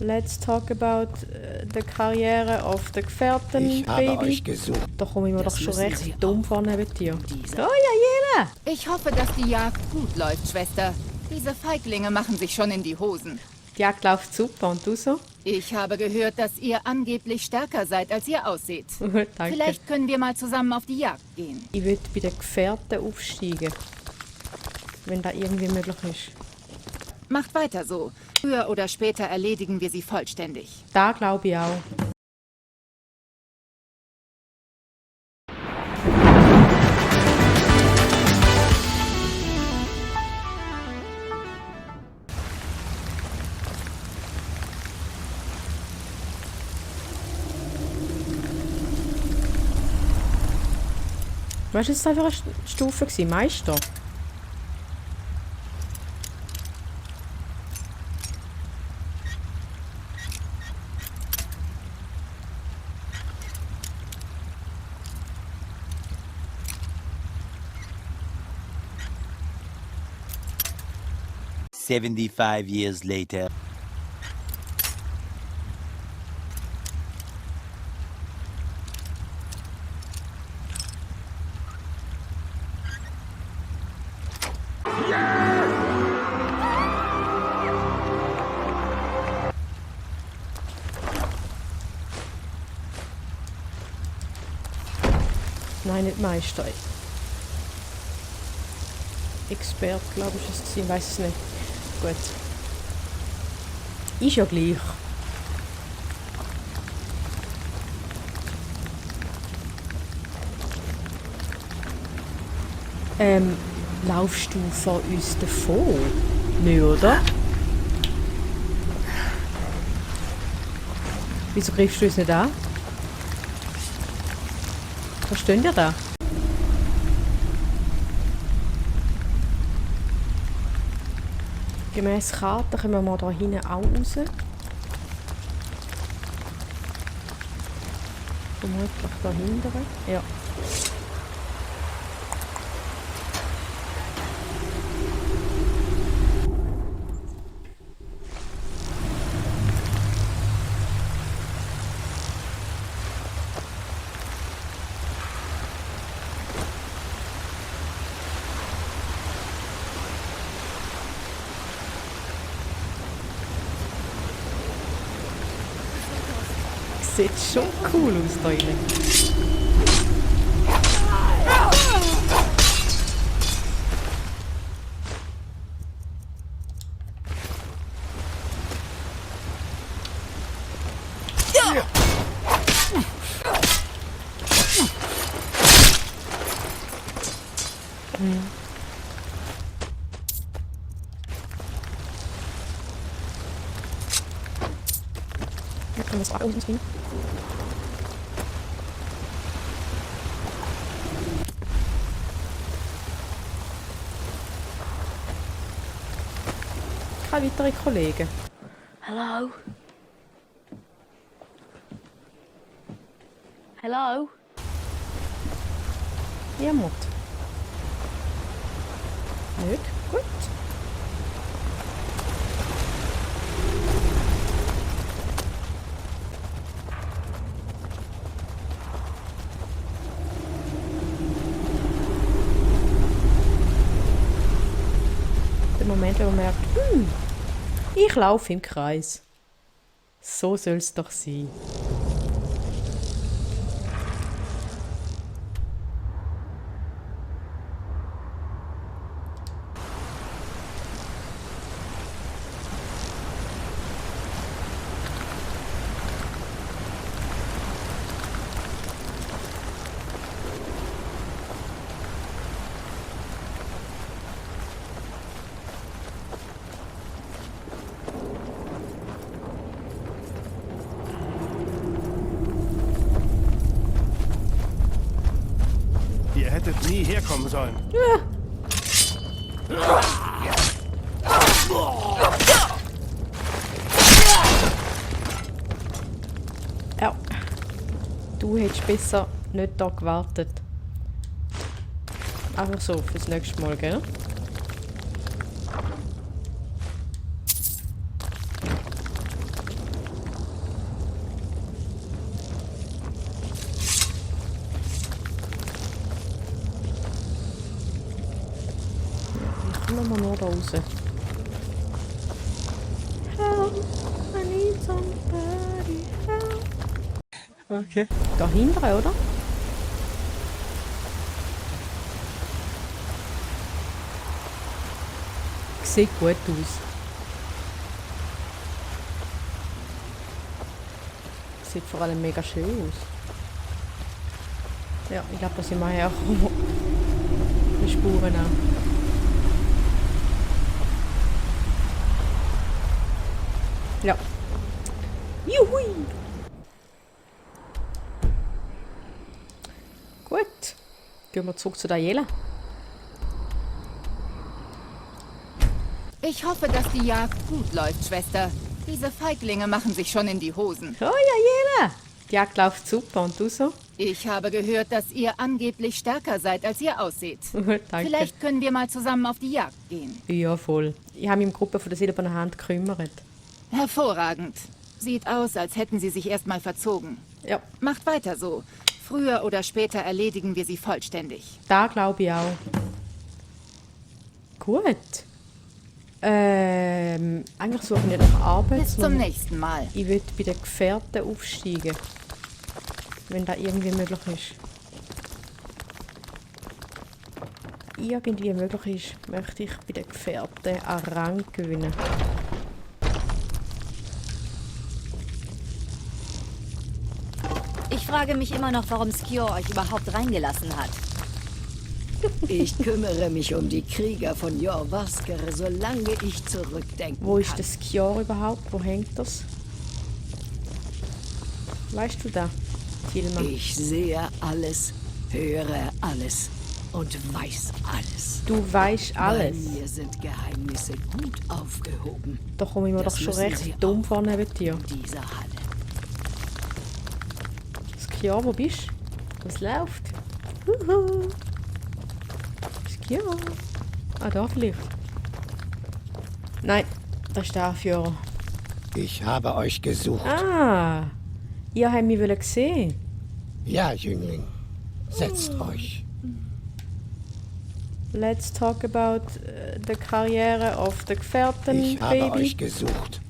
Let's talk about the Karriere of the Gefährten, Ich habe Baby. euch gesucht. Da komme ich mir doch schon recht Sie dumm vor neben dir. Dieser. Oh ja, jeder! Ich hoffe, dass die Jagd gut läuft, Schwester. Diese Feiglinge machen sich schon in die Hosen. Die Jagd läuft super und du so? Ich habe gehört, dass ihr angeblich stärker seid, als ihr aussieht. Danke. Vielleicht können wir mal zusammen auf die Jagd gehen. Ich würde bei den Gefährten aufsteigen. Wenn das irgendwie möglich ist. Macht weiter so. Früher oder später erledigen wir sie vollständig. Da glaube ich auch. Was war das einfach eine Stufe gewesen? Meister? "75 years later." Nein, nicht Meister. Expert, glaube ich, ist es. Ich weiß es nicht. Gut. Ist ja gleich. Laufst du vor uns davon? Nicht, oder? Wieso greifst du uns nicht an? Was steht ihr da? Gemäss Karte kommen wir mal da hinten auch raus. Vermutlich da hinten. Ja. Sieht schon cool aus da drin. Da können wir das auch unten ziehen. Keine weiteren Kollegen. Hello? Hello? Ja, Mut. Nicht? Gut. Der Moment, wo man merkt, ich laufe im Kreis. So soll es doch sein. Ihr hättet nie herkommen sollen. Ja. Du hättest besser nicht da gewartet. Einfach so fürs nächste Mal, gell? nur da raus. Help, I need somebody help. Okay. Da hinten, oder? Sieht gut aus. Sieht vor allem mega schön aus. Ja, ich glaube, da sind wir hergekommen. Die Spuren an. Ja. Juhui! Gut. Gehen wir zurück zu der Jelle. Ich hoffe, dass die Jagd gut läuft, Schwester. Diese Feiglinge machen sich schon in die Hosen. Oh ja, Jelle! Die Jagd läuft super. Und du so? Ich habe gehört, dass ihr angeblich stärker seid, als ihr aussieht. Danke. Vielleicht können wir mal zusammen auf die Jagd gehen. Ja, voll. Ich habe mich um die Gruppe von der Silbernen Hand gekümmert. Hervorragend. Sieht aus, als hätten sie sich erstmal verzogen. Ja, Macht weiter so. Früher oder später erledigen wir sie vollständig. da glaube ich auch. Gut. Eigentlich suche ich nicht nach Arbeit. Bis zum sondern nächsten Mal. Ich würde bei den Gefährten aufsteigen. Wenn das irgendwie möglich ist. Irgendwie möglich ist, möchte ich bei den Gefährten einen Rang gewinnen. Ich frage mich immer noch, warum Skjor euch überhaupt reingelassen hat. Ich kümmere mich um die Krieger von Jorvaskere, solange ich zurückdenken Wo ist kann. das Skjor überhaupt? Wo hängt das? Weißt du da, Tilma? Ich sehe alles, höre alles und weiß alles. Du weißt alles. Bei mir sind Geheimnisse gut aufgehoben. Da komme ich mir Das doch schon müssen Sie recht dumm auch vor neben dir. in dieser Halle. Skjor, wo bist du? Was läuft? Huhu. Skjor. Ah, da vielleicht. Nein, das ist der Anführer. Ich habe euch gesucht. Ah, ihr habt mich gesehen. Ja, Jüngling. Setzt euch. Let's talk about the Karriere of the Gefährten, Ich habe Baby. euch gesucht.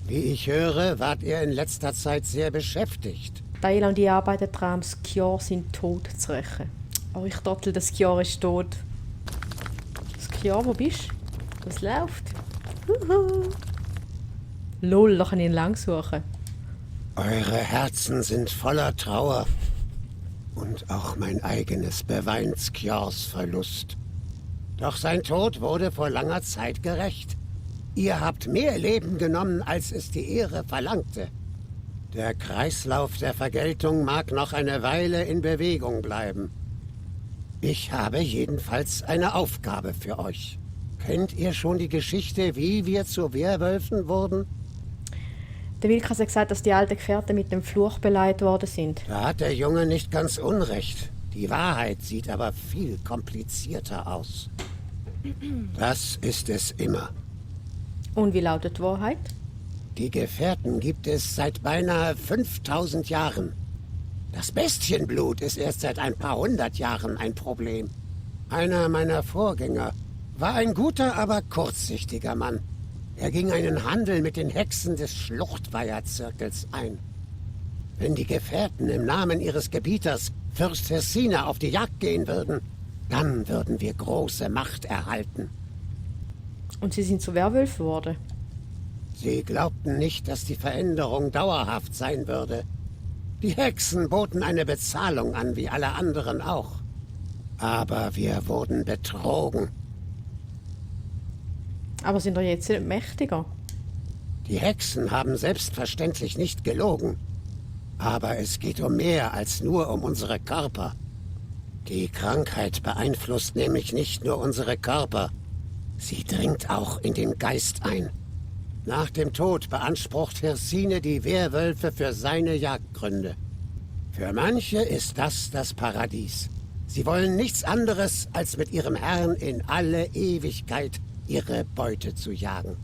Wie ich höre, wart ihr in letzter Zeit sehr beschäftigt. Daila und ich arbeiten daran, Skjor seinen Tod zu rächen. Oh, ich trottel, der Skjor ist tot. Skjor, wo bist du? Was läuft? Huhu. Lol, da kann ich ihn lang suchen. Eure Herzen sind voller Trauer. Und auch mein eigenes beweint Skjors Verlust. Doch sein Tod wurde vor langer Zeit gerächt. Ihr habt mehr Leben genommen, als es die Ehre verlangte. Der Kreislauf der Vergeltung mag noch eine Weile in Bewegung bleiben. Ich habe jedenfalls eine Aufgabe für euch. Kennt ihr schon die Geschichte, wie wir zu Werwölfen wurden? Der Wilkas hat gesagt, dass die alten Gefährten mit dem Fluch beleidigt worden sind. Da hat der Junge nicht ganz unrecht. Die Wahrheit sieht aber viel komplizierter aus. Das ist es immer. Und wie lautet die Wahrheit? Die Gefährten gibt es seit beinahe 5000 Jahren. Das Bestienblut ist erst seit ein paar hundert Jahren ein Problem. Einer meiner Vorgänger war ein guter, aber kurzsichtiger Mann. Er ging einen Handel mit den Hexen des Schluchtweiherzirkels ein. Wenn die Gefährten im Namen ihres Gebieters, Fürst Hirsina, auf die Jagd gehen würden, dann würden wir große Macht erhalten. Und sie sind zu Werwölfen geworden. Sie glaubten nicht, dass die Veränderung dauerhaft sein würde. Die Hexen boten eine Bezahlung an, wie alle anderen auch. Aber wir wurden betrogen. Aber sind doch jetzt nicht mächtiger. Die Hexen haben selbstverständlich nicht gelogen. Aber es geht um mehr als nur um unsere Körper. Die Krankheit beeinflusst nämlich nicht nur unsere Körper. Sie dringt auch in den Geist ein. Nach dem Tod beansprucht Hirsine die Werwölfe für seine Jagdgründe. Für manche ist das das Paradies. Sie wollen nichts anderes, als mit ihrem Herrn in alle Ewigkeit ihre Beute zu jagen.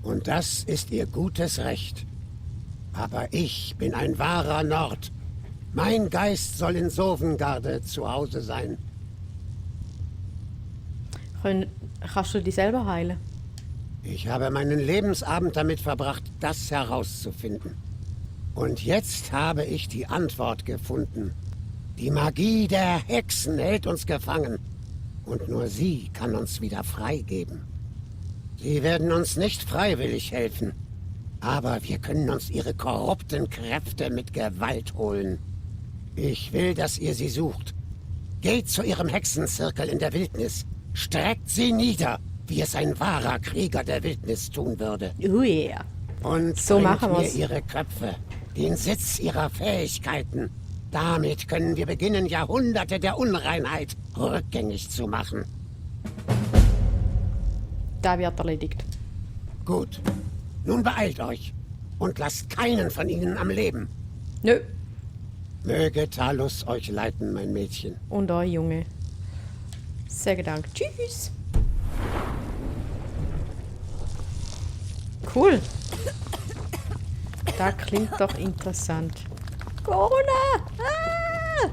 Und das ist ihr gutes Recht. Aber ich bin ein wahrer Nord. Mein Geist soll in Sovengarde zu Hause sein. Kannst du dich selber heilen? Ich habe meinen Lebensabend damit verbracht, das herauszufinden. Und jetzt habe ich die Antwort gefunden. Die Magie der Hexen hält uns gefangen. Und nur sie kann uns wieder freigeben. Sie werden uns nicht freiwillig helfen. Aber wir können uns ihre korrupten Kräfte mit Gewalt holen. Ich will, dass ihr sie sucht. Geht zu ihrem Hexenzirkel in der Wildnis. Streckt sie nieder, wie es ein wahrer Krieger der Wildnis tun würde. Oh yeah. Und So bringt machen mir wir's. ihre Köpfe, den Sitz ihrer Fähigkeiten. Damit können wir beginnen, Jahrhunderte der Unreinheit rückgängig zu machen. Da wird erledigt. Gut. Nun beeilt euch und lasst keinen von ihnen am Leben. Nö. Möge Talus euch leiten, mein Mädchen. Und euch, Junge. Sehr Dank. Tschüss. Cool. Das klingt doch interessant. Corona! Ah!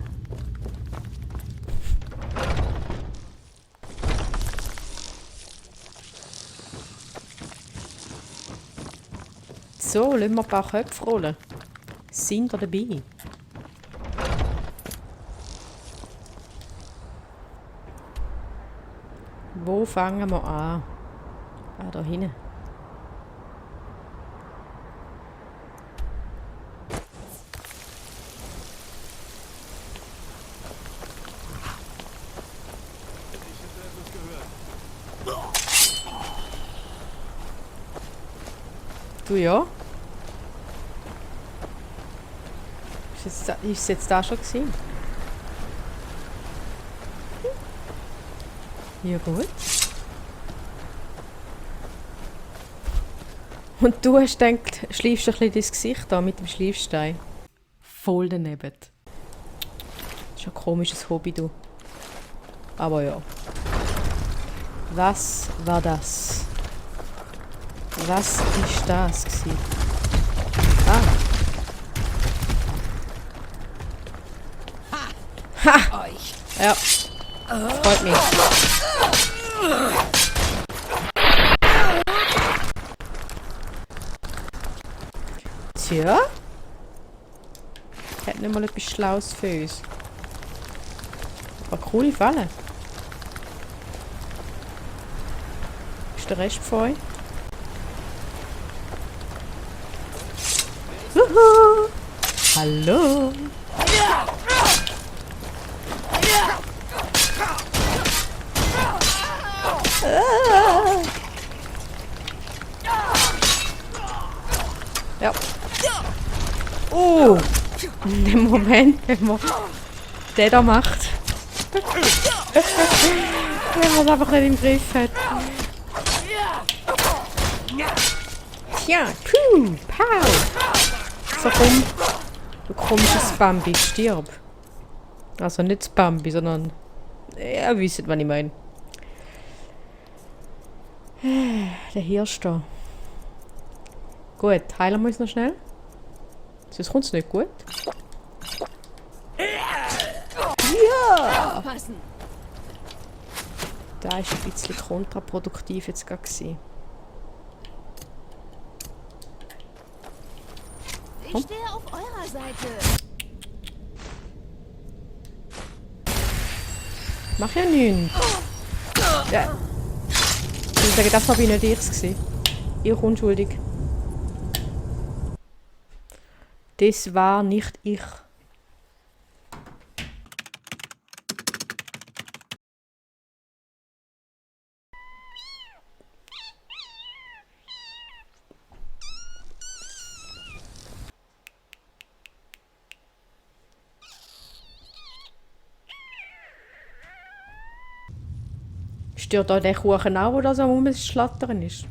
So, lassen wir ein paar Köpfe rollen. Sind ihr dabei? Wo fangen wir an? Ah, da hinten. Du ja? Ist es jetzt da schon gewesen? Ja gut. Und du hast gedacht, schleifst ein bisschen dein Gesicht an mit dem Schleifstein. Voll daneben. Das ist ein komisches Hobby, du. Aber ja. Was war das? Was ist das gewesen? Ha! Euch. Ja. Freut mich. Tja. Hat nicht mal etwas Schlaues für uns. Aber coole Falle. Ist der Rest von euch? Juhu. Hallo. Ja. Oh! In dem Moment, wenn man den da macht. Wenn man es einfach nicht im Griff hat. Tja, puh, pow! So komm, du komisches Bambi, stirb. Also nicht das Bambi, sondern... Ja, wisst, was ich meine. Der Hirsch da. Gut, heilen wir uns noch schnell. Sonst kommt es nicht gut. Ja! Aufpassen. Da war ein bisschen kontraproduktiv jetzt gerade gewesen. Ich stehe auf eurer Seite. Mach ja nichts. Ja. Ich würde sagen, das war nicht ich gewesen. Ich unschuldig. Das war nicht ich. Stört euch der Kuchen auch, wo das am Rumschlattern ist?